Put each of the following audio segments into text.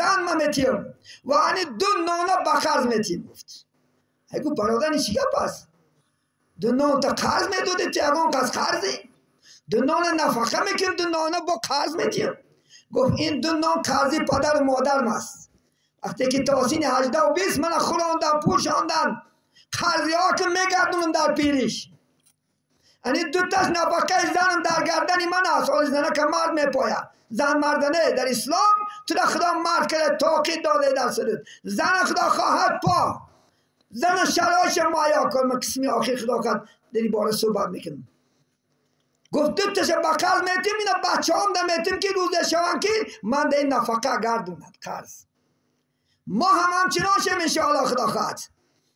زن ما میتیم و انی دو نانه به قرض میتیم. گفت اگه برادر چی گپ است؟ دو نان تا قرض میدادی تو یگان کس قرضی؟ دو نان نفقه میکنیم، دو نانه با قرض میتیم. گفت این دو نان قرضی پدر و مادرم است. وقتی که تا سین 18 و 20 من خوراندن پوشاندن، قرضی ها که میگردونم در پیریش، یعنی دو تاش نفقه زنم در گردن من است. حال زنه که مرد میپاید، زن مردنه در اسلام تو را خدا مرد کرده، تاکید داده در سرت. زن خدا خواهد پا، زن شرایش مایا کن. من قسمی آخر خدا خواهد در این باره صحبت میکنم. گفت دو تاش با قرض میتیم، اینا بچه هم در میتیم که روزه شوان که من در این نفقه گردوند قرض. ما هم همچنان شیم انشاءالله خدا خواهد.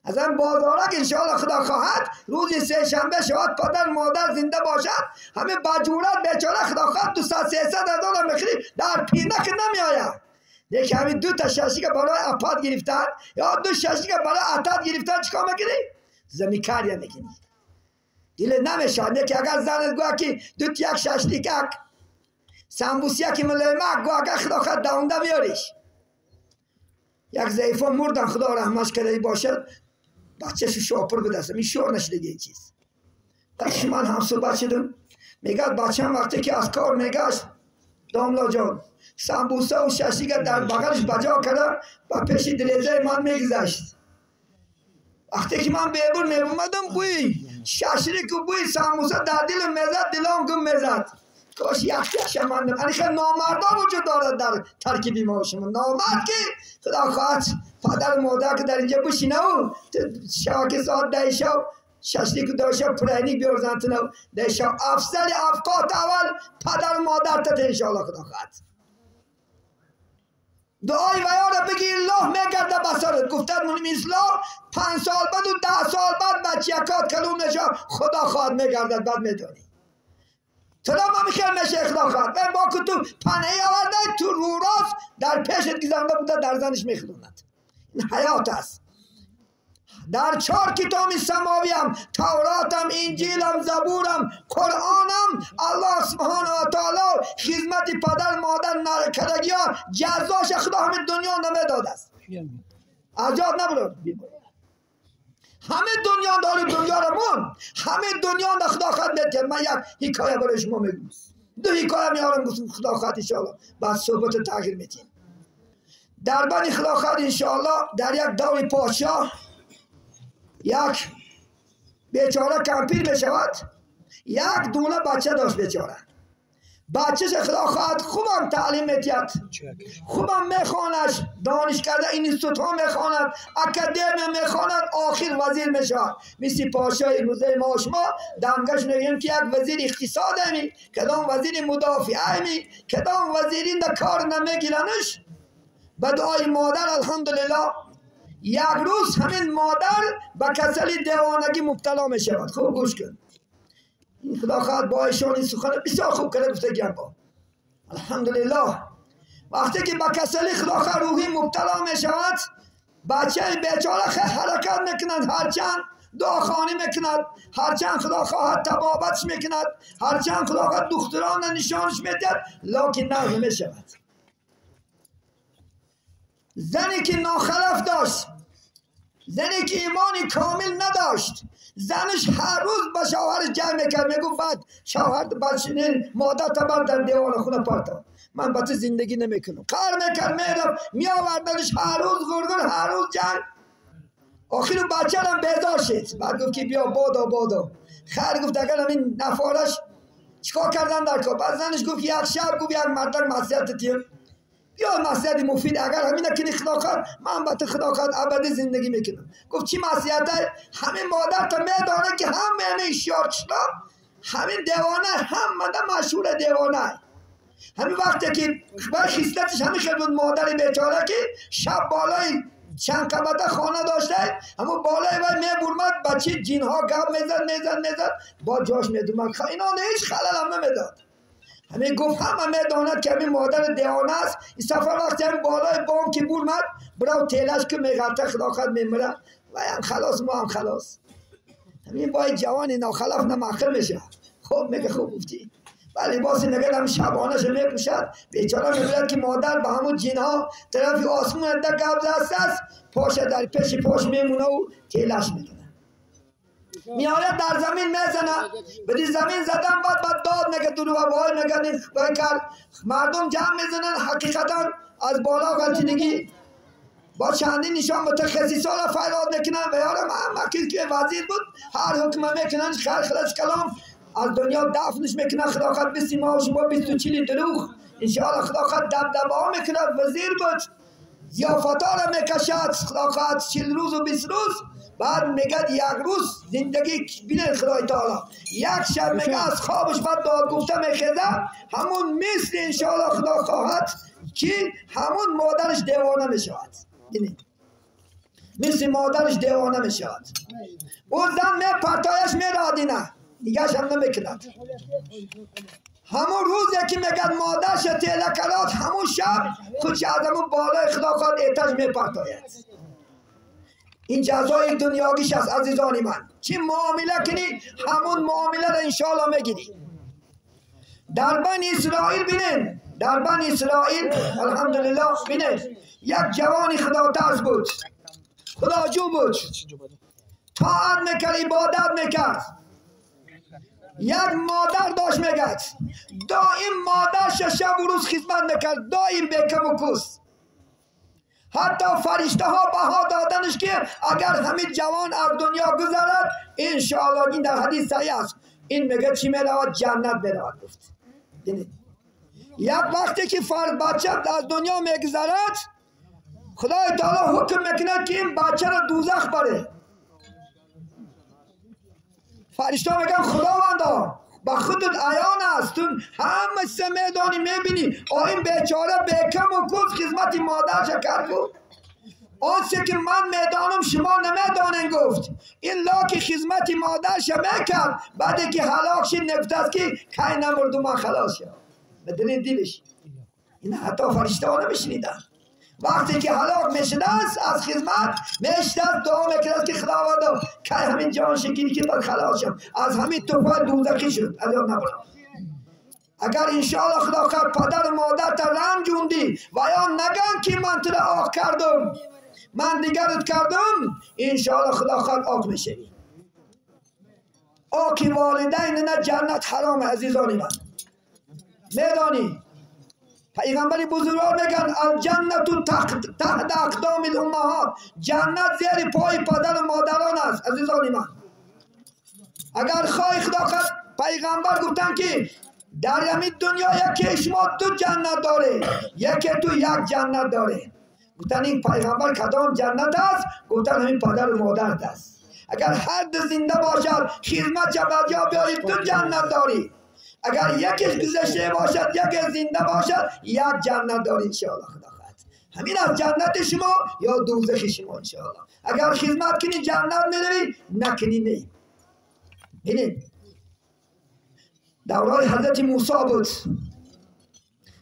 از این بازارک انشاءالله خدا خواهد روزی سه شنبه شود پدر مادر زنده باشد، همه باجورت بیچاره خدا خواهد 200 300 هزار میخری در پینه که نمی آید. یکی همین دو تا ششی که برای اپاد گرفتن یا دو ششی که برای عتاد گرفتن چیکار میکنی؟ زمین کاریه میکنی. دل نمیشه. یکی اگر زنت گویا که دو تا یک ششلیک سمبوسیه که ملیمک گویا اگر خدا خواهد دونده میاریش. یک ضعیفا مردن خدا رحمش کرده باشد، بچه‌شو شاپر به دستم این شور نشده این چیز. پس من هم صحبت شدم، میگه بچه‌م وقتی که از کار میگشت داملا جان سمبوسه و ششیگه در بغلش بجا کردم و پیش دلیزه من میگذشت. وقتی که من بیبور میومدم بوی ششریک و بوی سمبوسه در دل میزد، دلام گم میزد. کاش یک یک ماندم. یعنی خیلی نامردا وجود دارد در ترکیبی ما شما. نامرد که خدا خواهد پدر مادر که در اینجا بشینه و شبکه ساعت 10 شب ششلیک و 10 شب پرینیک بیارزن تنه 10 شب. افضل افقات اول پدر مادر تا انشاءالله خدا خواهد. دعای ویا را بگی الله میگرده بسرت. گفتن مونیم اسلام 5 سال بعد و 10 سال بعد بچیکات کلون نشه خدا خواهد میگردد بعد میدانی. تو هم میخیل میشه خدا خواهد. و با که تو پنهی آورده تو رو راست در پیشت گذرانده بوده در زنش میخلوند. این حیات است. در 4 کتاب سماویم، توراتم، انجیلم، زبورم، قرآنم، الله سبحانه و تعالی خدمت پدر مادر نکردگی ها جزاش خدا همه دنیا نمیداد است. از یاد نبرد. همه دنیا داره دنیا رو مون، همه دنیا را خدا خواهد می‌دهد. من یک حکایه برای شما میگم، دو حکایه میارم گفتم خدا خواهد انشاءالله بعد صحبت تغییر میدیم. در بند خدا خواهد انشاءالله در یک دور پادشاه یک بیچاره کمپیر میشود، یک دونه بچه داشت بیچاره. بچهش خدا خواهد خوبم تعلیم میدید، خوبم میخوانش، دانشکده اینستیتوت ها میخواند، اکادمی میخواند، آخر وزیر میشود. مثل پادشاه روزه ما شما دمگش میگیم که یک وزیر اقتصاد همی، کدام وزیر مدافع همی، کدام وزیرین در کار نمیگیرنش. به دعای مادر الحمدلله یک روز همین مادر به کسلی دیوانگی مبتلا میشود. خوب گوش کن. این خدا خواهد با ایشان این سخن بسیار خوب کرده گفته گم با الحمدلله. وقتی که با کسلی خدا خواهد روحی مبتلا می شود، بچه بیچاره خیلی حرکت میکند، هرچند دعاخوانی میکند، هرچند خدا خواهد طبابتش میکند، هرچند خدا خواهد دختران نشانش میدهد، لکن نغز میشود. زنی که ناخلف داشت، زنی که ایمانی کامل نداشت، زنش هر روز با شوهرش جنگ میکرد، میگفت بعد شوهر بچه مادر تبر در دیوان خونه پرتا، من با تو زندگی نمیکنم. کار میکرد میرفت میآوردنش هر روز غرغر، هر روز جنگ. آخر بچه هم بیزار شد، بعد گفت که بیا بادا بادا. خیر گفت اگر همین نفارش چیکار کردن در کار. بعد زنش گفت یک شب گفت یک مردک مسیحت تیم یا مسیحت مفید، اگر همینه که خدا خواهد من با تو خدا خواهد ابدی زندگی میکنم. گفت چی مسیحت؟ همین مادر تا میدانه که همه همه شیار کشلا همین دیوانه، همه مشهور دیوانه. همین وقتی که خیستتش همین خیلی بود مادر بیچاره که شب بالای چند قبطه خانه داشته، همون بالای وای میبرمد بچه جینها گپ میزد میزد میزد با جاش میدومد، اینا هیچ خلل هم نمیداد. همین گفت همه میداند که همین مادر دیوانه است. این سفر وقتی هم بالای بام که برمد براو تیلش که میغلطه خدا خود میمره و هم خلاص ما هم خلاص. همین با جوان ناخلاف نماخر میشه. خب میگه خوب گفتی. و لباس میگه هم شبانه‌ش میپوشد. بیچاره میگه که مادر به همون جنها طرف آسمون ده قبض است، پاش در پیش پاش میمونه و تیلش میکنه. میاره در زمین میزنه، بدی زمین زدن بعد داد میگه درو و وای میگه کرد. مردم جمع میزنن، حقیقتا از بالا غلطیدگی با چندین نشان متخصصا را فریاد میکنن و یارم هم که وزیر بود هر حکم میکنن خیر خلاص کلام از دنیا دفنش میکنن. خدا خد 20 ماه شما 24 دروغ انشاءالله خدا خد دبدبه ها میکنه. وزیر بود ضیافت ها را میکشد، خدا خد 40 روز و 20 روز. بعد میگه یک روز زندگی بینه خدای تعالی، یک شب میگه از خوابش بعد داد گفته میخیزه، همون مثل انشاءالله خدا خواهد که همون مادرش دیوانه میشود. مثل مادرش دیوانه میشود. اون زن میپرتایش میراد اینه دیگهش هم نمیکند. همون روزی که میگن مادرش تیله کرد، همون شب خودش از همون بالای خدا خواهد اعتش میپرتاید. این جزای دنیاگیش است عزیزان من. چی معامله کنی همون معامله را انشاءالله میگیری. در بنی اسرائیل بینین، در بنی اسرائیل الحمدلله بینین یک جوانی خدا ترس بود، خداجو بود، طاعت میکرد، عبادت میکرد. یک مادر داشت میگد دائم مادرش شب و روز خدمت میکرد، دائم بیکم و کوس. حتی فرشته ها بها دادنش که اگر همین جوان از دنیا گذرد انشاءالله، این در حدیث صحیح است، این میگه چی میرود؟ جنت میرود. گفت یک وقتی که فرد بچه از دنیا میگذرد، خدای تعالی حکم میکند که این بچه را دوزخ بره. فرشته میگن خداوندا با خودت عیان است، تو همه چیز میدانی میبینی، این بیچاره بیکم و کوز خدمت مادرش کرد. آنچه که من میدانم شما نمیدانین. گفت این لاک خدمت مادرش میکرد، بعد که هلاک شد نگفت است که کی نمرد من خلاص شد. بدون دلش این حتی فرشته ها نمیشنیدن. وقتی که هلاک میشده است از خدمت میشده است، دعا میکرد که خداوندا کی همین جان شکری که من خلاص شم از همین توفان دوزخی شد از یاد نبرم. اگر انشاءالله خدا خواهد پدر و مادر تا رنجوندی و یا نگن که من تو را آق کردم، من دیگرت کردم، انشاءالله خدا خواهد آق میشوی. آقی والدین نه جنت حرام عزیزان من. میدانی پیغمبر بزرگوار میگن الجنت تحت اقدام الامهات، جنت زیر پای پدر و مادران است عزیزان من. اگر خواهی خدا خواهد پیغمبر گفتن که در همین دنیا یکی شما دو جنت داره، یکی تو یک جنت داره. گفتن این پیغمبر کدام جنت است؟ گفتن همین پدر و مادر است. اگر هر دو زنده باشد خدمت بجا بیاری دو جنت داری، اگر یکیش گذشته باشد یکی زنده باشد یک جنت داری انشاءالله خدا خواهد. همین از جنت شما یا دوزخ شما انشاءالله. اگر خدمت کنی جنت میروی، نکنی نه. ببینید دوران حضرت موسی بود.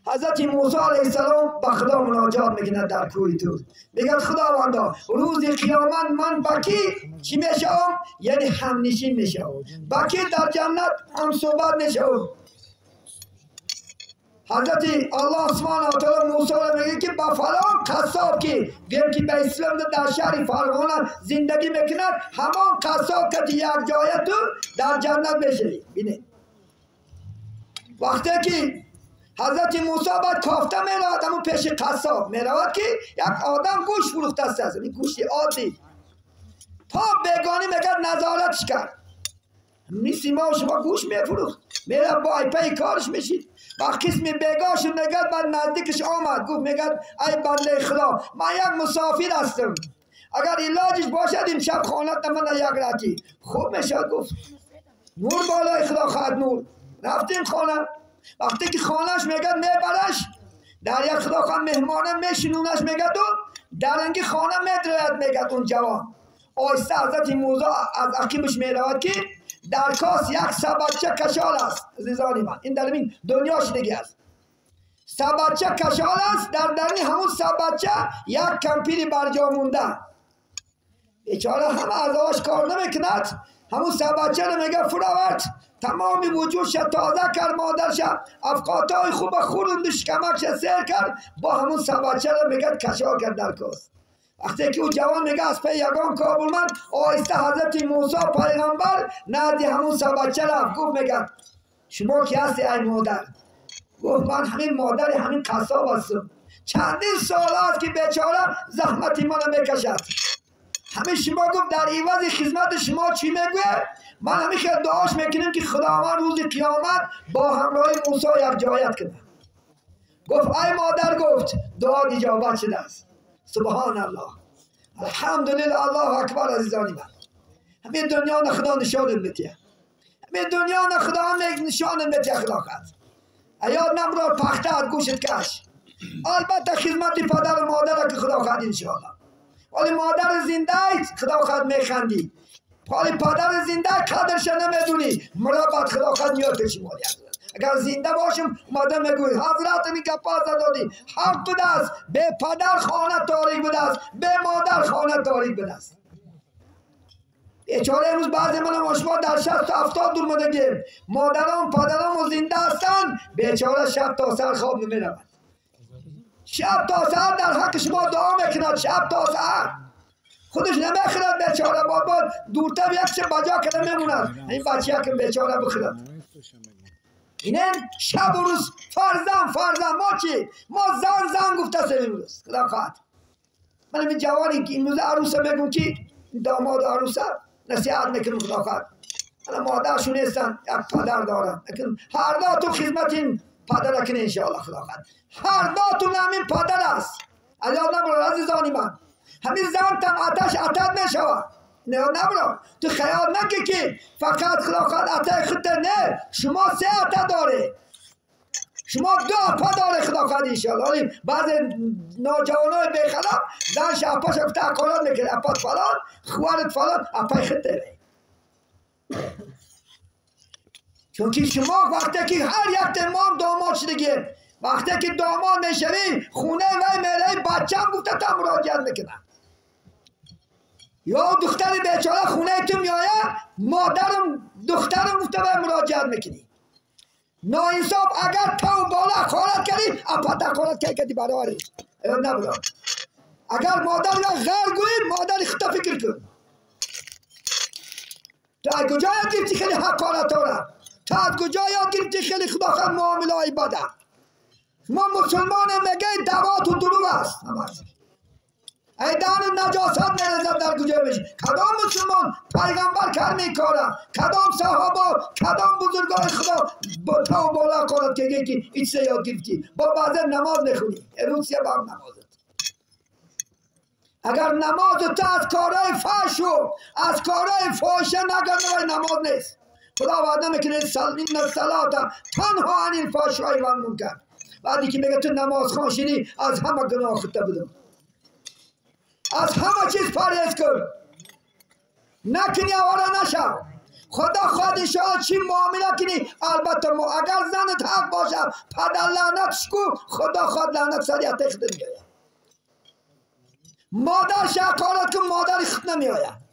حضرت موسی علیه السلام با خدا مناجات میکنه در کوه طور، میگه خداوندا روز قیامت من با کی چی میشم؟ یعنی همنشین میشم، با کی در جنت هم صحبت میشم. حضرت الله سبحانه و تعالی موسی را میگه که با فلان قصاب که گیم که به اسلام در شهر فرعون زندگی میکند، همان قصاب که یک جای تو در جنت میشوی. ببینید وقتی که حضرت موسی بعد کافته میرود، همون پیش قصاب میرود که یک آدم گوش فروخته است، این گوشت عادی تا بیگانی میگه نظارتش کرد، مثل ما شما گوش میفروخت، میره با پی کارش میشید. وقت قسم بیگاش میگه بعد نزدیکش آمد، گفت میگه ای بنده خدا من یک مسافر هستم، اگر علاجش باشد امشب خانه من یک راتی خوب میشد. گفت نور بالای خدا خواهد نور. رفتیم خانه، وقتی که خانهش میگه میبرش در یک خدا خواهد مهمانه میشنونش، میگه تو در انگی خانه میدرد. میگه اون جوان آیسته حضرت موسی از عقیبش میرود که در کاس یک سبچه کشال است. عزیزان من این در این دنیاش دیگه است. سبچه کشال است، در درنی همون سبچه یک کمپیری برجا مونده. بیچاره همه ازاش کار نمیکند، همون سبچه رو میگه فرو آورد، تمام وجودش تازه کرد، مادرش افقاتای خوب خوروند، شکمکش سیر کرد، با همون سبچه را میگه کشال کرد در کاس. وقتی که او جوان میگه از پی یگان کابل من، آهسته حضرت موسی پیغمبر نزد همون سبچه رفت، گفت میگه شما کی هستی ای مادر؟ گفت من همین مادر همین قصاب هستم، چندین سال است که بیچاره زحمت منو میکشد. همه شما گفت در عوض خدمت شما چی میگوید؟ من همین خیلی دعاش میکنیم که خداوند روز قیامت با همراه موسی یک جایت کنه. گفت ای مادر، گفت دعا اجابت شده است. سبحان الله، الحمدلله، الله اکبر. عزیزانی من، همین دنیا نه خدا نشان میده، همین دنیا نه خدا نشان میده. خدا خد ایاد نمرا پخته از گوشت کش. البته خدمت پدر و مادر که خدا خد انشاءالله، ولی مادر زنده خدا خد میخندی، ولی پدر زنده قدرش نمیدونی، مرا بعد خدا خد میاد پیش ما. اگر زنده باشم مادر میگوی حضرت می گپا زدی حق بوده است، به پدر خانه تاریک بوده است، به مادر خانه تاریک بوده است. بیچاره امروز بعضی من شما در 60 تا 70 دور مدگیم، مادران پدران زنده هستند، بیچاره شب تا سر خواب نمیرود، شب تا سر در حق شما دعا میکند، شب تا سر خودش نمیخورد بیچاره، باد دورتر یک چه بجا کرده میموند این بچه که بیچاره بخورد. اینه شب و روز فرزند فرزند، ما چی؟ ما زن زن گفته سر امروز. خدا خواهد من این جوانی که امروز عروسه میگم که داماد عروسه نصیحت میکنم، خدا خواهد من مادرشون نیستن، یک پدر دارن، لیکن هر دو تو خدمت این پدر کنه انشاءالله. خدا خواهد هر دو تو همین پدر است. از یاد نبرو عزیزانی من، همین زن تم آتش عتد میشود. نه نبرو تو خیال نکی که فقط خدا خواهد عطای خود، نه شما سه عطا داره، شما دو اپا داره خدا خواهد انشاءالله. بعض نوجوانای بیخلاف زنش اپاش گفته اقارات میکنه، اپات فلان خوارت فلان، اپای خود داره. چون که شما وقتی که هر یک تمام داماد شدگیم، وقتی که داماد میشوی خونه وی میره بچه هم گفته تا مراجعت میکنه، یا دختر بیچاره خونه تو میآید مادرم دخترم گفته به مراجعت میکنی. ناانصاف اگر تو بالا خارت کردی اپات خارت کردی برابری نبرا. اگر مادر را غیر گویی مادر خود فکر کن، تو از کجا یاد گرفتی خیلی حقارت را؟ تو از کجا یاد گرفتی خیلی خدا خواهد معامله های بده؟ ما مسلمان میگه دعوات و دروغ است، ای دهن نجاست میرزد در کجا میشه؟ کدام مسلمان پیغمبر کر میکاره؟ کدام صحابه، کدام بزرگان خدا با تا بالا قرار که که ایچ یاد گرفتی؟ با بعض نماز میخونی امروز یه بام نمازت. اگر نماز تو از کارهای فحش و از کارهای فاحشه نگردی نماز نیست. خدا وعده میکنه ان الصلاه تنها عن الفحشاء والمنکر. بعدی که میگه تو نماز خوان از همه گناه خودت بدم، از همه چیز پرهیز کن، نکنی آواره نشو. خدا خود انشاءالله چی معامله کنی، البته ما اگر زنت حق باشه پدر لعنتش کو، خدا خود لعنت سریعت خود میآید. مادر حقارت کن مادر خود نمیآید.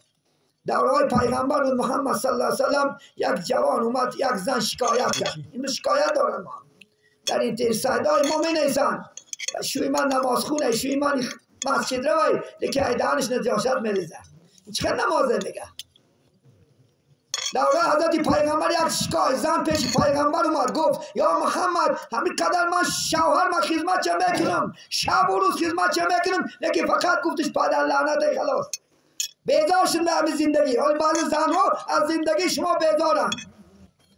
دورهای پیغمبر محمد صلی الله علیه وسلم یک جوان اومد یک زن شکایت کرد. این شکایت دارن ما در این سایدهای ما می نیسن، شوی من نماز خونه، شوی من مسجد روی، لیکن ایدانش نجاست میریزه، چه نمازه میگه؟ دوره حضرت پیغمبر یک شکایت زن پیش پیغمبر اومد گفت یا محمد همین قدر من شوهر من خدمت چه میکنم، شب و روز خدمت چه میکنم، لیکن فقط گفتش پدر لعنت خلاص بیزار شدم به همین زندگی. حالا بعضی زنها از زندگی شما بیزارن،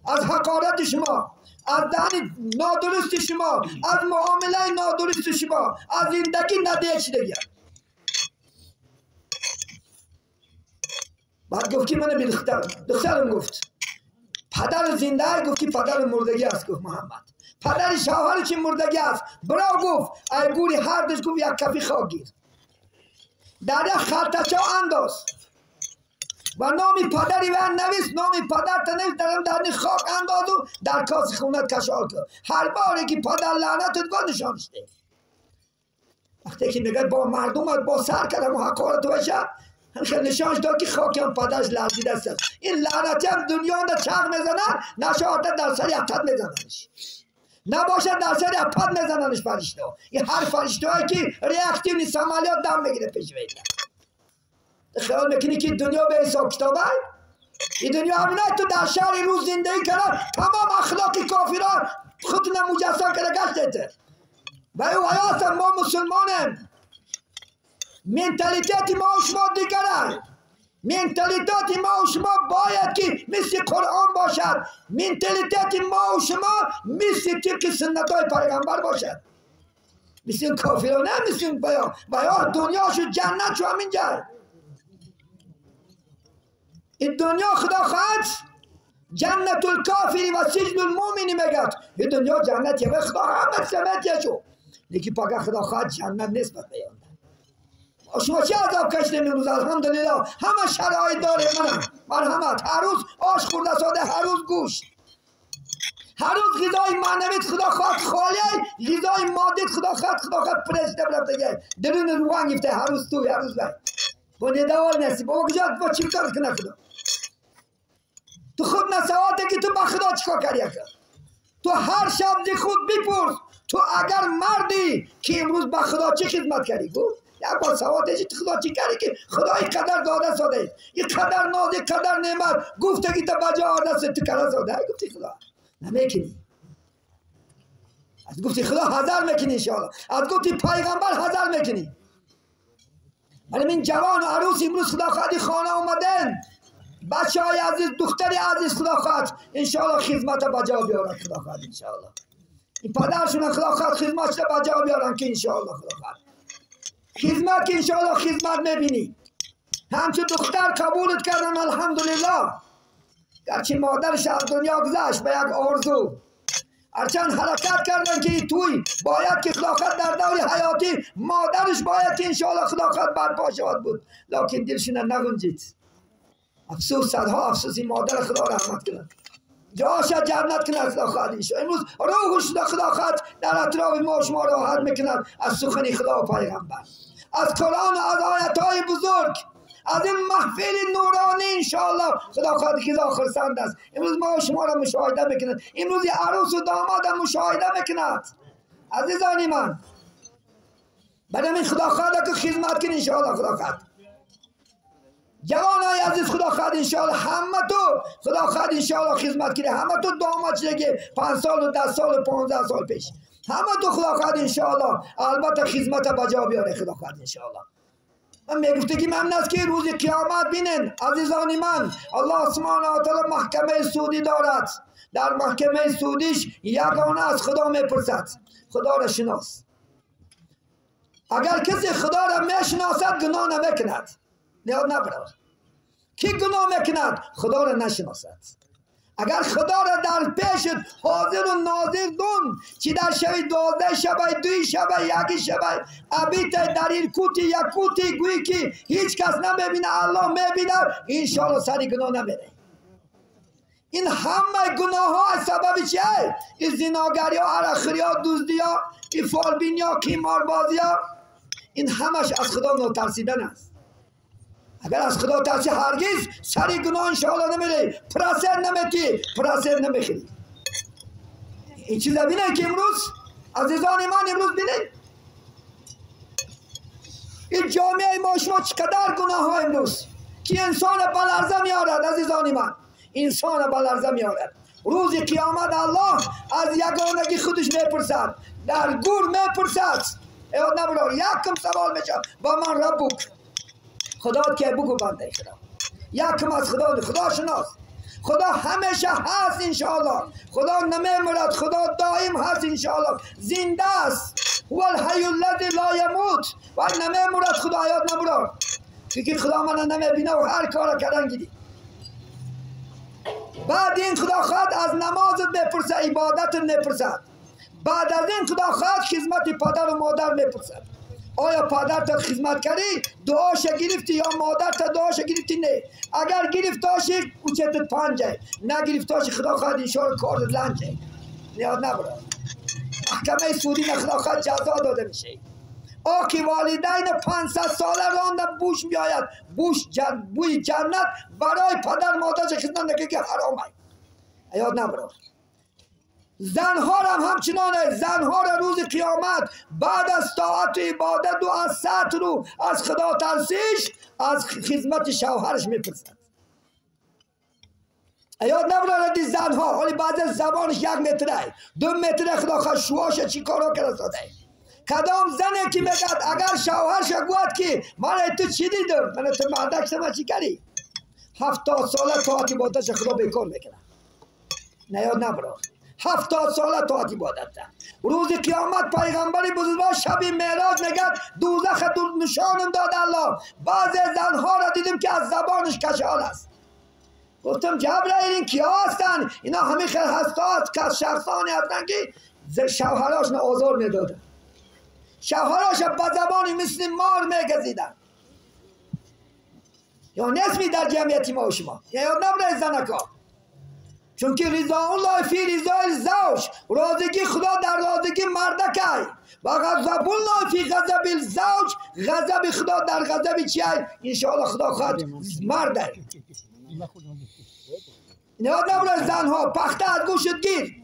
از حقارت شما، از دهن نادرست شما، از معامله نادرست شما، از زندگی ندیه دیگه. بعد گفت که من دخترم گفت پدر زنده، گفت که پدر مردگی است. گفت محمد پدر شوهر چی مردگی است؟ برا گفت ای گوری هر دوش گفت یک کفی خاک گیر در یک خلطچه انداز و نامی پدری و نویس، نامی پدر تا نویس در خاک انداز و در کاس خونت کشال کن. هر باری که پدر لعنتت گفت نشانش ده. وقتی که میگه با مردمت با سر کردم و حقارت باشه، نشانش داد که خاکم پدرش لرزیده است. این لعنتی هم دنیا را چرخ میزنن، نشاطه در سر اپد میزننش، نباشد در سر اپد میزننش فرشته. این هر فرشته هایی که reactive نیست، عملیات دم میگیره پیش ویده. خیال میکنی که دنیا به حساب کتابه؟ این دنیا همینه. تو در شهر روز زندگی کردن تمام اخلاق کافران خودتون مجسم کرده گشتته. و او هستن ما مسلمانیم، менталитети ма шумо дигар аст. Менталитети ма шумо бояд ки мисли Қуръон бошад. Менталитети ма шумо мисли тибқи суннатҳои пайғамбар бошад. Мисли кофирон не, мисли баё дунё шуд ҷаннат шу ҳамин ҷай. Ин дунё худо хоҳад ҷаннатул кофири ва сиҷнул муъмини мегӯяд. Ин дунё ҷаннат е, худо ҳама чиза шу, лекин пага худо хоҳад ҷаннат нест ба баён. شما چه عذاب کشیدیم امروز؟ الحمدلله همه شرایط داره. منم مرحمت، هر روز آش خورده ساده، هر روز گوشت، هر روز غذای معنویت خدا خواهد خالی، غذای مادیت خدا خواهد خدا خواهد پرشته برفته درون روان گفته، هر روز تو هر روز بر با ندوال نسی با کجا با چی کار کنه خدا؟ تو خود نسواته که تو با خدا چیکار کردی؟ تو هر شب ز خود بپرس تو اگر مردی که امروز با خدا چه خدمت کردی؟ گفت یک بار سواد دیدی خدا چی کردی که خدا اینقدر داده ساده، اینقدر ناز، اینقدر نعمت گفتگی تا بجا آورده است، تو کرده ساده. گفتی خدا نمیکنی، از گفتی خدا هزار میکنی انشاءالله، از گفتی پیغمبر هزار میکنی. ولی من جوان و عروس امروز خدا خواهد خانه اومدن، بچه های عزیز، دختر عزیز، خدا خواهد انشاءالله خدمت بجا بیارن. خدا خواهد انشاءالله این پدرشون خدا خواهد خدمت بجا بیارن که انشاءالله خدا خواهد خدمت که انشاءالله خدمت میبینی. همچون دختر قبولت کردن الحمدلله، گرچه مادرش از دنیا گذشت به یک آرزو، هرچند حرکت کردن که توی باید که خدا در دور حیاتی مادرش باید که انشاءالله خدا برپا شود بود، لکن دلشون نگنجید. افسوس، صدها افسوس، این مادر خدا رحمت کند، جاش جنت کند خدا خواهد. امروز روحش خدا خواهد در اطراف ما شما راحت میکند از سخن خدا و پیغمبر، از قرآن و از آیت های بزرگ، از این محفل نورانی انشاءالله خدا خواهد که خرسند است. امروز ما شما را مشاهده میکند، امروز عروس و داماد مشاهده میکند. عزیزان من، برای خدا خواهد که خدمت کنی انشاءالله خدا خواهد. جوانای عزیز خدا خواهد انشاءالله همه تو خدا خواهد انشاءالله خدمت کنی، همه تو داماد شده 5 سال و 10 سال و 15 سال پیش، همه تو خدا خواهد انشاءالله البته خدمت بجا بیاره خدا خواهد انشاءالله. من میگفتگی ممنون است که روز قیامت بینن عزیزان من، الله سبحانه و تعالی محکمه سودی دارد. در محکمه سودیش یگانه از خدا میپرسد، خدا را شناس. اگر کسی خدا را میشناسد گناه نمیکند، نیاد نبرد. کی گناه میکند؟ خدا را نشناسد. اگر خدا را در پیشت حاضر و ناظر دون، چی در شب 12 شب، 2 شب، 1 شب، ابیت در ایرکوتی یکوتی گویی که هیچ کس نمیبینه، الله میبینه، انشاءالله سری گناه نمیره. این همه گناه ها از سبب چیه؟ این زناگری ها، عرقخوری ها، دزدی ها، این فالبینی ها، قماربازی ها، این همش از خدا ناترسیدن است. اگر از خدا ترسی هرگز سری گناه انشاءالله نمیری، پرسر نمیتی، پرسر نمیخری. این چیزا بینه که امروز عزیزان من امروز بینه این جامعه ما شما چقدر گناه ها امروز که انسان بلرزه میارد. عزیزان من، انسان بلرزه میارد. روز قیامت الله از یگانگی خودش میپرسد، در گور میپرسد. یاد نبرار یکم سوال میشه با من ربک، خدا که بگو بنده خدا، یکم از خدا، خدا شناس، خدا همیشه هست انشاءالله، خدا نمیمرد، خدا دائم هست انشاءالله، زنده است، هو الحی الذی لا یموت و نمیمرد، خدا یاد نبرار فکر خدا من نمیبینه و هر کار کردن گیری. بعد این خدا خواهد از نمازت میپرسد، عبادتت میپرسد. بعد از این خدا خواهد خدمت پدر و مادر میپرسد. آیا پدر تا خدمت کردی دعاش گرفتی یا مادر تا دعاش گرفتی؟ نه. اگر گرفتاشی کوچتت پنجه، نگرفتاشی خدا خواهد انشاءالله کارت لنجه. نیاد نبرد. محکمه سودی نه خدا خواهد جزا داده میشه. آکی والدین 500 ساله رانده بوش میآید، بوش بوی جنت برای پدر مادرش خدمت نکنه که حرام است. یاد نبرد. زنها هم همچنانه. زنها را روز قیامت بعد از طاعت و عبادت و از ستر و از خدا ترسیش از خدمت شوهرش میپرسد. یاد نبرد زنها حالی بعد از زبانش 1 متره 2 متره خدا خواهد شواش چی کارا کرده ساده. کدام زنه که میگد اگر شوهرش گوید که من تو چی دیدم، من تو مردک شما چی کردی، 70 ساله طاعت عبادتش خدا بیکار میکنه. نه یاد نبرد. 70 ساله طاعت عبادت. روز قیامت پیغمبر بزرگوار شب معراج میگد دوزخ نشانم داد الله، بعضی زنها را دیدم که از زبانش کشال است. گفتم جبرائیل این کیا هستن؟ اینا همه خیر هستات که شخصانی هستن که شوهراش آزار میدادن، شوهراش با زبانی مثل مار میگزیدن. یا نسمی در جمعیت ما و شما یاد نبره زنکا، چون که رضا الله فی رضای زوج، راضگی خدا در راضگی مردک، و غضب الله فی غضب الزوج، غضب خدا در غضب چیه؟ انشاءالله خدا خواهد مرده. یاد نبره زنها پخته از گوشت گیر.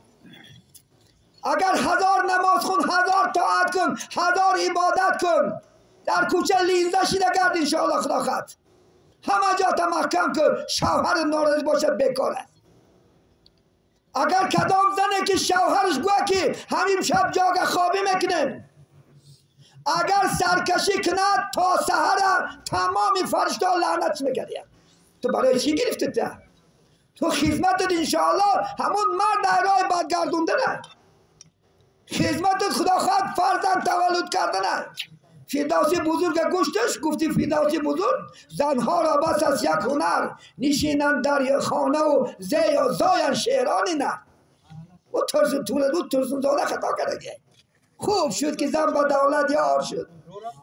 اگر 1000 نماز خون، 1000 طاعت کن، 1000 عبادت کن، در کوچه لینزه شیده گرد انشاءالله خدا خواهد همه جا محکم کن، شوهر ناراضی باشه بیکار است. اگر کدام زنه که شوهرش گوه که همین شب جاگه خوابی میکنیم، اگر سرکشی کند تا سحر تمام فرشته لعنت میکردیم. تو برای چی گرفتی؟ تو خدمتت انشاءالله همون مرد در راه بدگردونده نه، خدمتت خدا خواهد فرزند تولد کردنه. فردوسی بزرگ گوشتش گفتی فردوسی بزرگ زنها را بس از یک هنر، نشینند در خانه و زاین شعرانی نه. و ترسون تولد ترسون زاده خطا کرده. خوب شد که زن با دولت یار شد،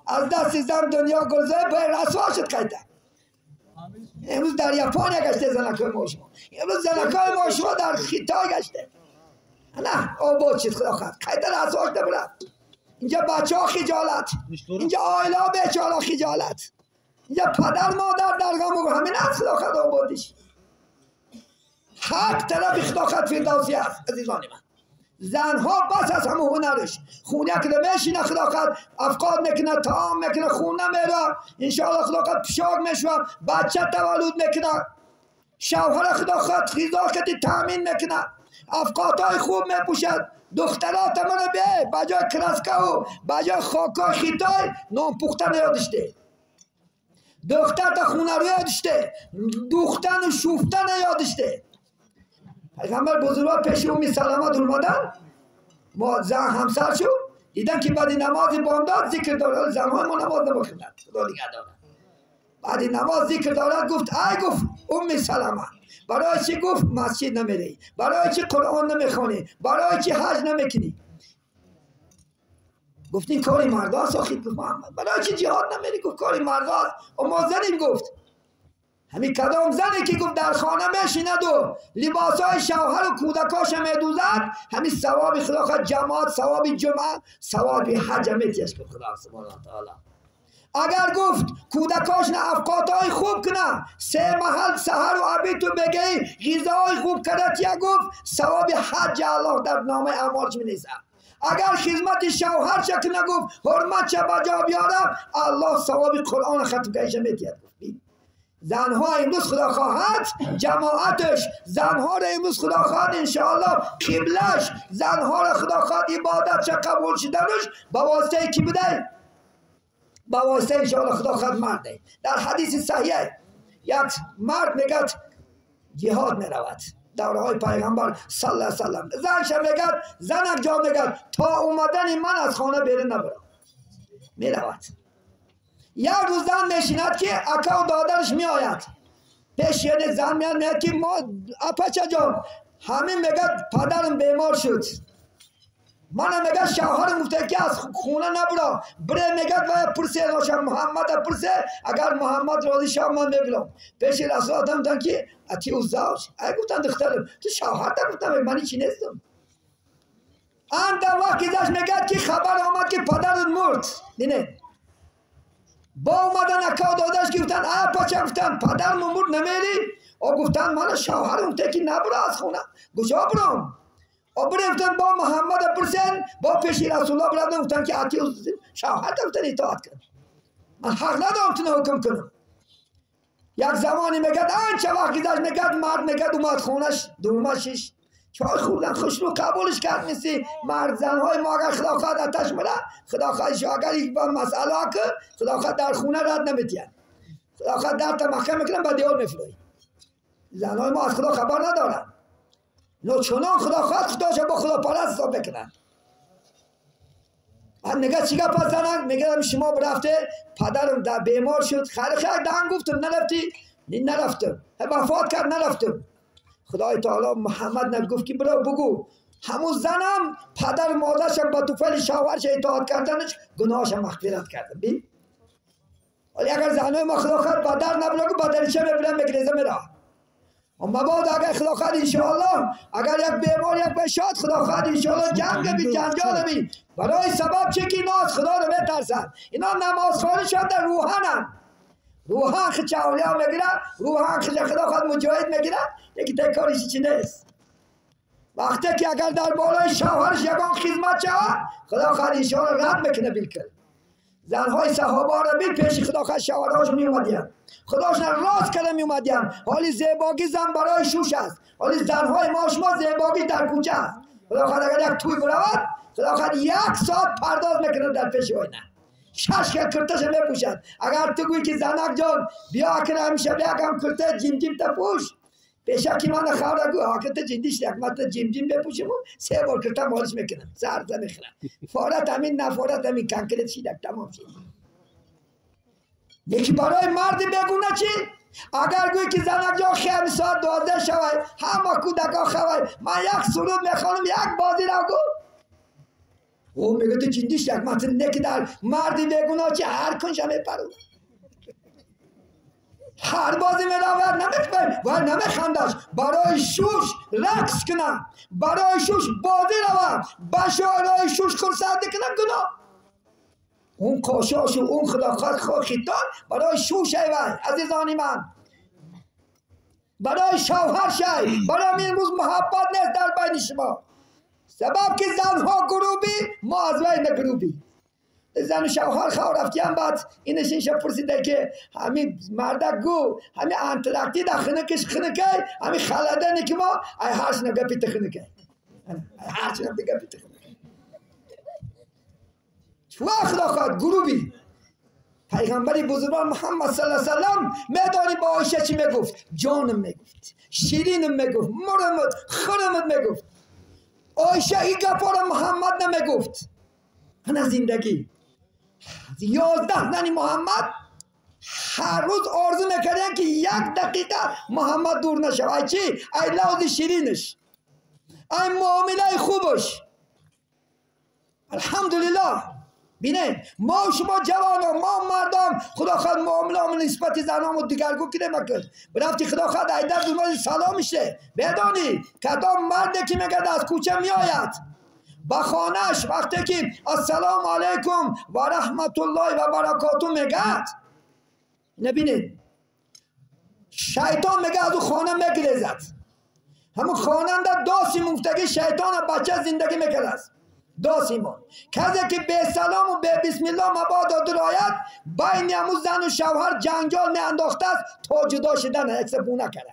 از دست زن دنیا گلزه به رسوا شد. قیده امروز در یاپان گشته زنکای ما شما، امروز زنکای ما شما در خیتای گشته. نه آباد شد خدا خواهد قیده رسوا شده برد. اینجا بچه ها خجالت، اینجا آیله ها بیچاره خجالت، اینجا پدر مادر در غم و همین از خدا خواهد آبادش. حق طرف خدا خواهد فردوسی است. عزیزان من زنها بس از همه هنرش، خونه که میشینه خدا خواهد افقاد میکنه، طعام میکنه، خونه میره انشاءالله خدا خواهد پشاک میشوه، بچه تولد میکنه، شوهر خدا خواهد غذا کتی تامین میکنه، افقاتای خوب میپوشد. دخترات منو بیای بجای کرسکه و بجای خاکای خیتای نان پختن یادشته، دختر تا خونه رو یادشته، دوختن و شوفتن یادشته. پیغمبر بزرگوار پیش امی سلمه اومدن، ما زن همسر شو دیدن که بعد نماز بامداد ذکر دارد. زنهای ما نماز نمیخوندن، خدا نگه دارد. بعد نماز ذکر دارد، گفت ای گفت ام سلمه برای چی گفت مسجد نمیری، برای چی قرآن نمیخوانی، برای چی حج نمیکنی؟ گفت این کاری مرداست. آخی گفت محمد برای چی جهاد نمیری؟ گفت کاری مرداست و ما زنیم. گفت همین کدام زنی که گفت در خانه میشیند و لباسای شوهر و کودکاش میدوزد، همین ثواب خدا خواهد جماعت، ثواب جمعه، ثواب حج میتیش که خدا سبحانه و تعالی. اگر گفت کودکاش نه افقاتای خوب کنه، 3 محل سحر و عبید تو بگی غذای خوب کرد، یا گفت ثواب حج الله در نامه اعمالش می‌نویسه. اگر خدمت شوهر چه کنه، گفت حرمت چه بجا بیاره، الله ثواب قرآن ختم کردش می‌دهد. زنها امروز خدا خواهد جماعتش، زنها را امروز خدا خواهد انشاءالله قبلش، زنها را خدا خواهد عبادت چه قبول شدنش با واسطه کی بوده؟ با واسطه انشاءالله خدا خواهد مرده. در حدیث صحیح یک مرد میگه جهاد میرود دوره های پیغمبر صلی الله علیه وسلم، زنش میگه، زنک جا میگه تا اومدن من از خانه بیرون نبرم، میرود. یک روز زن میشیند که اکا و دادرش میآید پیش، یعنی زن میاد میاد که ما اپچه جان همین میگه پدرم بیمار شد، من میگه شوهرم گفته که از خونه نبرا بره، میگه و پرسه ناشم محمد پرسه، اگر محمد راضی شد من میبرم. پیش رسول آدم گفتن که اتی او زوج، ای گفتن دخترم تو شوهر تا، گفتم من چی نیستم. Анда вақт гузашт, мегӯяд ки хабар омад ки падарат мурд. Бинед, бо омадан ака додаш гуфтанд: а пача, гуфтанд, падарам мурд, намери? О гуфтанд, мана шавҳарам гуфта ки набура аз хона, куҷо бурам? О бирефтанд, бо Муҳаммада пурсен, бо пеши Расулуллоҳ бирафтанд, гуфтанд ки ати шавҳарта гуфтанд итоат кун, ман ҳақ надорам туна ҳукм кунам. Як замоне мегӯяд, анча вақт гузашт, мегӯяд, мард мегӯяд омад хонаш, дума шиш чой хӯрдан, хушрӯ қабулш кард. Мисли мард занҳои мо, агар худо хоҳад аташ мара, худо хоҳад агар як масъала ки худо хоҳад дар хона рад наметиҳад, худо хоҳад дарта маҳкам мекунанд, ба девор мефурӯяд. Занҳои мо аз худо хабар надоранд, но чунон худо хоҳад худоша бо худопараст ҳисоб мекунанд. Мегӯяд, чӣ гап аст занак? Мегӯяд, шумо рафте, падарам бемор шуд, хайр хайр даҳан гуфтам, нарафтӣ? Нарафтам. Вафот кард, нарафтам. Худои таоло Муҳаммад гуфт ки биро бугӯ, ҳамун занам падар модаршам ба туфайли шавҳарша итоат карданаш гуноҳаша мағфират кардам. Би вале агар занҳои мо худо хоҳад ба дар набурагу, ба дарича мебирам, мегреза, меравад. Мабодо агар худо хоҳад иншоаллоҳ агар як бемор як бешод, худо хоҳад иншоаллоҳ ҷанг би, ҷанҷол би. Барои сабаб чӣ ки ино аз худоро метарсанд, ино намозхонӣ шуда рӯҳананд, рӯҳан хича авлиё мегирад, рӯҳан хича худо хоҳад муҷоҳид мегирад, яки текориш чӣ нест. Вақте ки агар дар болои шавҳараш ягон хизмат шавад, худо хоҳад иншоаллоҳ рад мекунад билкул. Занҳои саҳобаро бин, пеши худо хоҳад шавҳарҳош меомадиянд, худошона рост карда меомадиянд. Ҳоли зебогӣ зан барои шуш аст, ҳоли занҳои мо шумо зебогӣ дар кӯча аст. Худо хоҳад агар як тӯй биравад, худо хоҳад як соат пардоз мекунад дар пеши оина, шаш хел курташа мепӯшад. Агар ту гӯӣ ки занак ҷон, биё акна ҳамеша якам курта ҷимҷимта пӯш, пешаки мана хавра гӯ, аката ҷиндиш як мата ҷимҷим бепӯшиму се бор курта молиш мекунам, сарза мехӯрам. Форат ҳамин нафорат ҳамин конкрет шидак тамом шид. Яки барои марди бегуна чӣ? Агар гӯӣ ки занак ҷон, хем соат 12 шавай, ҳама кӯдакҳо хавай, ман як суруд мехонам, як бозӣ рав гӯ, ӯ мегӯяд, ту ҷиндиш як мата неки. Дар марди бегуноҳ чӣ? Ҳар кунша мепарад, ҳар бозӣ меравад, намехоҳ ва намехандаш. Барои шуш рақс кунам, барои шуш бозӣ равам, ба шоирои шуш хурсандӣ кунам, гуноҳ. Он қошошу он худохоҳ хитон барои шуш айвай, азизони ман, барои шавҳар шай. Барои имрӯз муҳаббат нест дар байни шумо, сабаб ки занҳо гурӯбӣ, мо аз вай нагурӯбӣ. Зану шавҳар хав рафтиям, баъд инаш инша пурсида ки ҳамин мардак гӯ, ҳамин Антарктида хунукиш хунукай, ҳамин халадане ки мо ай ҳарчина гапи ту хунукай, ҳарчина гапи ту хунукай. Чува худо хоҳад гурӯби. Пайғамбари бузургвор Муҳаммад саллаллоҳу алайҳи васаллам медонӣ ба Оиша чӣ мегуфт? Ҷонам мегуфт, ширинам мегуфт, мурамат, хӯрамат мегуфт. Оиша ин гапҳоро Муҳаммад намегуфт. Ана зиндагӣ. 11 зани Муҳаммад ҳар рӯз орзу мекарданд ки як дақиқа Муҳаммад дур нашавад. Ай чӣ? Ай лавзи ширинаш, ай муомилаи хубаш. Алҳамдулиллоҳ. Бинед, мо шумо ҷавонон, мо мардон, худо хоҳад муомилаамон нисбати занонмо дигаргун кунем. Акун рафти худо хоҳад айдар дунои салом ише. Медонӣ, кадом марде ки мегӯяд аз кӯча меояд ба хонааш, вақте ки ассалому алайкум ва раҳматуллоҳи ва баракоту мегӯяд, набинед, шайтон мегӯяд аз ӯ хона мегирезад. Ҳамун хонанда досимон гуфтагӣ шайтона бача зиндагӣ мекардааст. Досимон касе ки бесалому бебисмилло мабодо дурояд, байни ҳамун зану шавҳар ҷанҷол меандохтааст то ҷудо шудан, якса буна карда.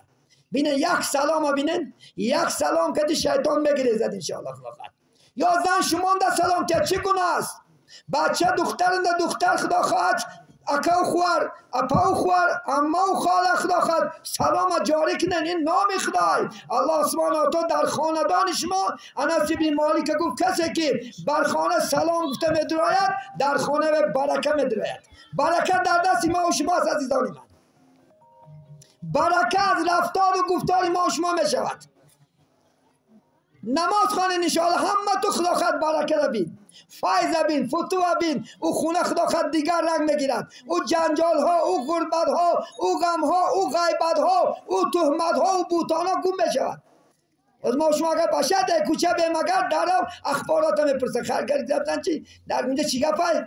Бинед, як салома, бинед, як салом кади шайтон мегирезад, иншоаллоҳ. Худо ё зан шумонда салом тия, чӣ гуноҳ аст? Бача духтаранда духтар, худо хоҳад акау хуар, апау хуар, аммау хола, худо хоҳад салома ҷорӣ кунанд. Ин номи худой Аллоҳ субҳонаҳу ва таоло дар хонадони шумо. Анас ибни Молика гуфт, касе ки бар хона салом гуфта медурояд, дар хона барака медурояд. Барака дар дасти мо шумо аст, азизони ман. Барака аз рафтору гуфтори мо шумо мешавад. Намоз хонед, иншоаллоҳ ҳама ту худо хоҳад баракара бин, файза бин, футува бин. Ӯ хона худо хоҳад дигар ранг мегирад. Ӯ ҷанҷолҳо, ӯ ғурбатҳо, ӯ ғамҳо, ӯ ғайбатҳо, ӯ туҳматҳо, ӯ бутонҳо гум мешавад. از ما شما اگر باشد در کوچه به مگر در اخبارات میپرسن خرگر گرفتن چی در اونجا چی گپای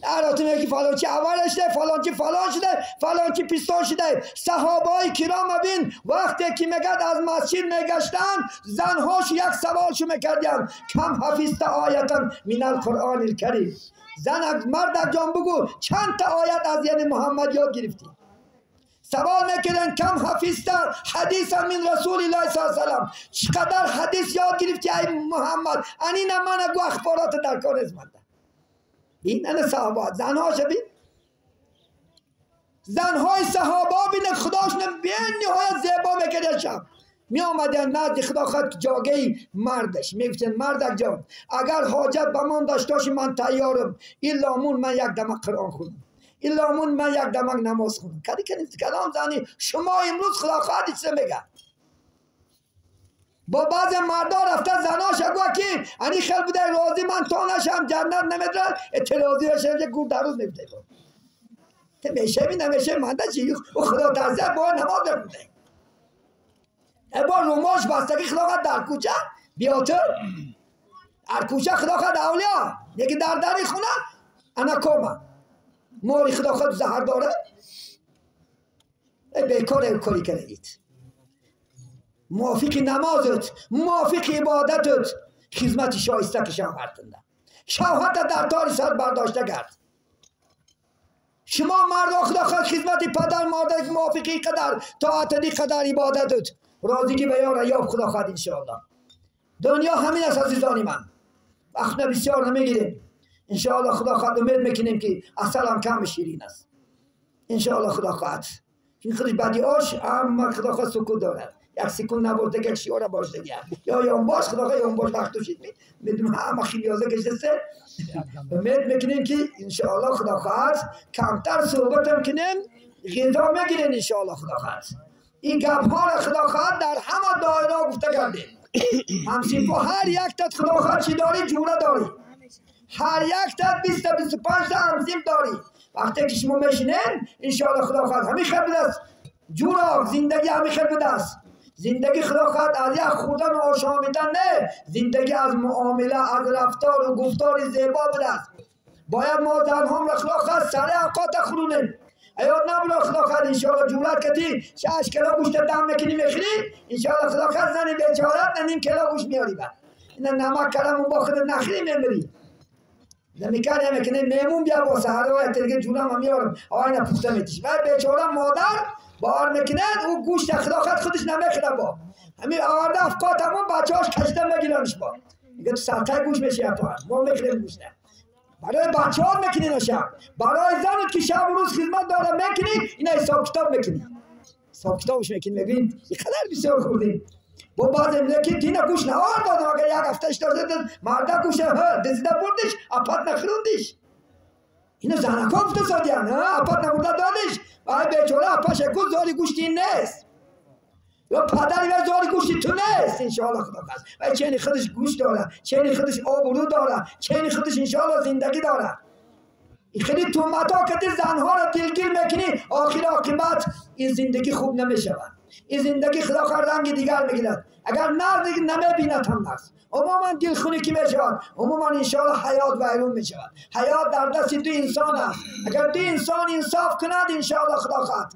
در میگه فلان چی اول شده فلان چی فلان شده فلان چی پیستان شده. صحابای کرام بین وقتی که میگد از مسجد میگشتن زنهاش یک سوالشو میکردن کم حفظت آیتا من القرآن الکریم. زن مرد جان بگو چند تا آیت از یعنی محمد یاد گرفتی؟ سوال میکردن کم حفظت حدیث من رسول الله صلی الله علیه و سلم، چقدر حدیث یاد گرفتی ای محمد؟ انی نه من گو اخبارات در کار ازمنده. این نه صحابه زنهاش بین زنهای صحابه بین خداشون بین نهایت زیبا میکرد. شب می آمدن نزد خدا خود جاگه مردش میگفتن مردک جان اگر حاجت به من داشته باشی من تیارم، الا من یک دمک قرآن خونم، الا من یک دمک نماز خونم. کدی کنید کلام زنی شما امروز خدا خواهد چیز میگه. با بعض مردا رفته زناش گوه که انی خیل بوده راضی من تا نشم جنت نمیدرد اعتراضی بشم که گور در روز نمیده ته میشه می نمیشه من چی خدا ترزه با نماز بخونده با روماش بستگی خدا در کوچه بیاتر در کوچه خدا خود اولیا یکی در دری خونه انا کما ماری خدا خود زهر داره بیکار کاری کردید. موافق نمازت موافق عبادتت خدمت شایسته که شوهرتنده شوهرت در تار سر برداشته کرد. شما مردا خدا خود خدمت پدر مادر موافقی قدر طاعت دی قدر عبادتت راضی که به یار یاب خدا خواهد انشاءالله. دنیا همین است عزیزان من. وقت بسیار نمیگیریم انشاءالله خدا خواهد امید میکنیم که اصل هم کم شیرین است انشاءالله خدا خواهد. این خودش بدی آش اما خدا خواهد سکوت دارد یک سکون نبرده که شیاره باش دیگه یا یان باش خدا خواهد یان باش وقت شید میدونم همه خیلیازه کشته. امید میکنیم که انشاءالله خدا خواهد کمتر صحبت هم کنیم غذا میگیرین انشاءالله خدا خواهد. این گپ ها را خدا خواهد در همه دایره گفته کردیم. همسیفو هر یک تت خدا خواهد چی داری؟ جوره داری. هر یک تت 20 تا 25 تا همسیم داری. وقتی که شما میشینین انشاءالله خدا خواهد همین خیلی بوده است. جورا زندگی همین خیلی بوده است. زندگی خدا خواهد از یک خوردن و آشامیدن نه، زندگی از معامله از رفتار و گفتار زیبا بوده است. باید ما زنها را خدا خواهد سر اوقات خورونیم. ایاد نبولا خدا خواهد انشاءالله جورت کتی 6 کیلو گوشت دم میکنی میخوری انشاءالله خدا خواهد زنی بیچارت نیم کیلو گوشت میاری بعد اینا نمک کردم اون با خودت نخری میمری نمیکردی میکنی میمون بیا با سهره و دیگه جونم هم میارم آینه پخته میتیش بعد بیچاره مادر بار میکنن او گوشت خدا خواهد خودش نمیخوره با همین آورده افکات همون بچه‌هاش کشیده میگیرنش با میگه تو سرتای گوش میشی ما میخوریم گوشت برای بچه ها میکنی شب برای زنت که شب و روز خدمت داره میکنی اینا حساب کتاب میکنی حساب کتابش میکنی میگین اینقدر بسیار خوردیم با بعض میگه دینا گوش نهار دادم اگر یک هفته داشته مردا گوش ها دزیده بردش اپات نخروندش اینو زنکا گفته سادیان ها اپات نبرده دادش وای بیچاره اپاش گوش زاری گوشت این نیست یا پدری و زاری گوشتی تو نیست انشاءالله خدا خواست و چنین خودش گوش داره چنین خودش آبرو داره چنین خودش انشاءالله زندگی داره. این خیلی تهمت‌ها که زنها را دلگیر میکنی آخر عاقبت این زندگی خوب نمیشود. این زندگی خدا خواهد رنگ دیگر میگیرد اگر نرد نمیبیند هم نرد عموما دلخونی که میشود عموما انشاءالله حیات ویرون میشود. حیات در دست دو انسان است. اگر دو انسان انصاف کند انشاءالله خدا خواهد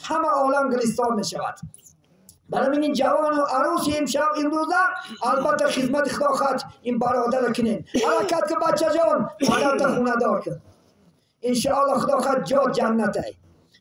همه عالم گلستان میشود. برای این جوان و عروس امشب امروزه البته خدمت خدا خواهد این برادر کنین حرکت که بچه جان پدرت خونه دار کن انشاءالله خدا خواهد جا جنته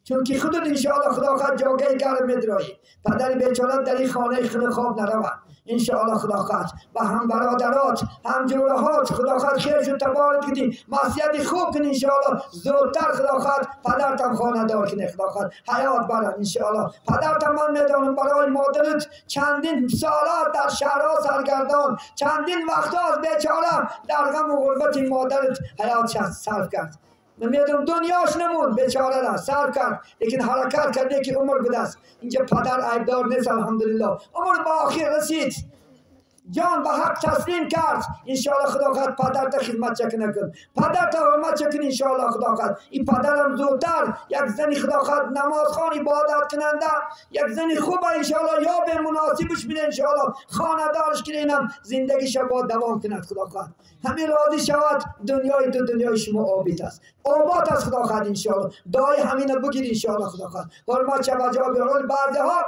چون که خودت انشاءالله خدا خواهد جاگه گرم میدرایی پدر بیچاره در این خانه خود خواب نرود انشاءالله خدا خواهد و هم برادرات هم جورهات خدا خواهد خیرشون تبارک کنی معصیت خوب کنی انشاءالله زودتر خدا خواهد پدرتم خانه دار کنی خدا خواهد حیات برن انشاءالله. پدرتم من میدانم برای مادرت چندین سالات در شهرها سرگردان چندین وقتا از بیچاره در غم و غربت مادرت حیات صرف کرد. میدونم دنیاش نمون بیچاره را صرف کرد لیکن حرکت کرده که عمر بده است. اینجا پدر عیبدار نیست الحمدلله عمر با آخر رسید جان به حق تسلیم کرد انشاءالله خدا خواهد پدر تا خدمت چکنه کن، پدر تا حرمت چکن انشاءالله خدا خواهد. این پدرم زودتر یک زنی خدا خواهد نماز خوان عبادت کننده، یک زنی خوب انشاءالله یا به مناسبش میده انشاءالله خانه دارش کنه، اینم زندگیش با دوام کند خدا خواهد. همین راضی شود دنیای دو دنیای شما آبید است، آباد است خدا خواهد انشاءالله. دعای همینو بگیر انشاءالله خدا خواهد. حرمت چه بجا بیارن. بعضی ها